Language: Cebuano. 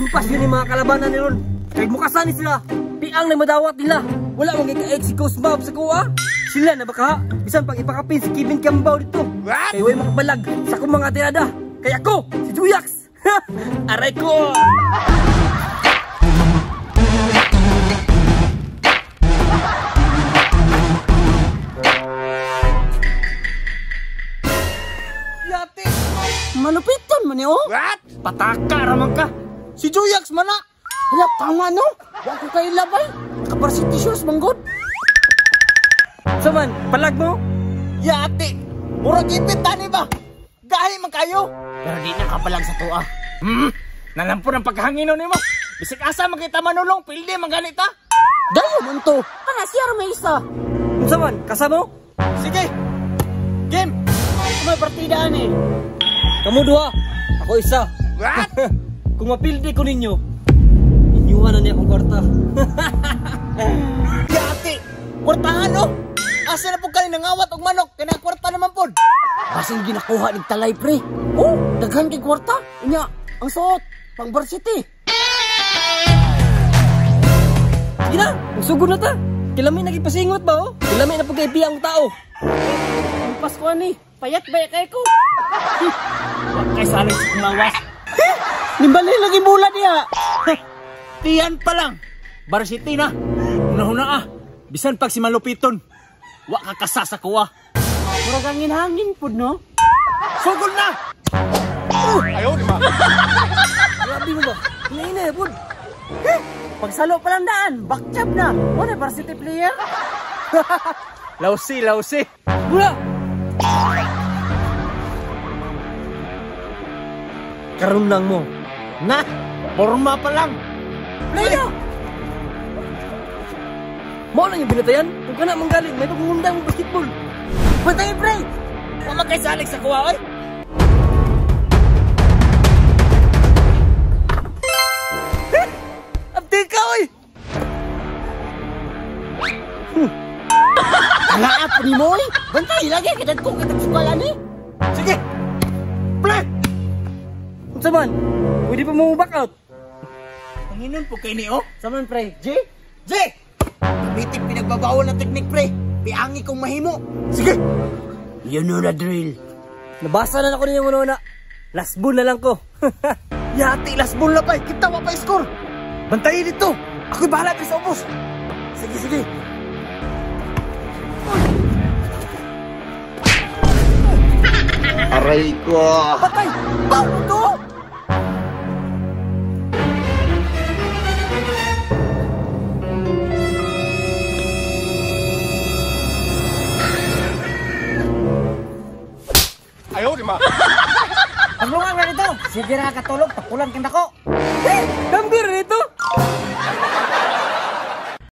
Humpas yun yung mga kalabanan ni ron. Kay mukasan ni sila. Piang na madawat nila. Wala mong ika-8 si Coach Bob sa kuha. Sila na baka bisan pag ipakapin si Kevin Cambao dito. What? Kay way makabalag sa akong mga tirada. Kaya ako, si Juyax. Aray ko! Yate! Malupiton man ni oh. What? Pataka raman ka. Si Juyax man na. Hala, tama no. Wa ko kay labay. Naka-varsity shoes man gud. Saman, palag mo? Yate! Murag ipit tani ba? Gahi man kayo! Pero di na kapalag sa tuwa. Nalampon ang pagkahanginon nimo. Bisag asa man kita manulong, pildi man ganit ta. Dayo man to. Kana siya ra may isa. Unsa man, kasamo? Sige! Game! May partida ani. Kamu duha, ako isa. What? Kung mapildi ko ninyo, inyuha na niya akong kwarta. Yate! Kwartahan oh! Asa na po kayo nangawat og manok? Kaya kwarta naman po. Basing ginakuha ng talay pre. Oh, daghan kay kwarta. Unya, ang suot, pang varsity. Sige na, magsugod na ta. Kilami nagipasingot ba oh? Kilami na pagkaipi ang tao. Ang Pasko ani, payat ba kay ko? Wa kay salig sa lawas. Nimbali lagi bola niya. Tiyan pa lang. Varsity na. Una-una ah. Bisan pag si Malupiton. Wa ka kasa sa kuha. Murag hangin-hangin pud no. Sugod na! Ayaw di ba? Grabe mo ba? Hinahinay pud. Pagsalo pa lang daan, backjab na. Wala varsity player. Lausi, lausi. Bula! Karon lang mo. Na, forma pa lang. Player! Mao lang yung binatayan. Kung kana manggaling, may pagmundang mo basketball. Patay pre. Wa man kay salig sa kuha oy. Abdi ka oy. Alaap ni mo oy. Bantay lagi kay dagko kay tagsukalan ni. Sige. Play. Unsa man? Pwede pa mo back out. Panginon po kay ni oh. Saman pre, J. J. Gamitin pinagbabawal na teknik pre. Piangi kong mahimo. Sige. You know the drill. Nabasa na ako ninyo muna. Last ball na lang ko. Yati, last ball na pa. Kita wa pa score. Bantayin dito. Ako'y bahala dito sa ubos. Sige, sige. Aray ko! Patay! Paano to? Ayaw di ma! Paglungan na dito. Sige ra katulog, tapulan kang dako. Hey, gambir nito.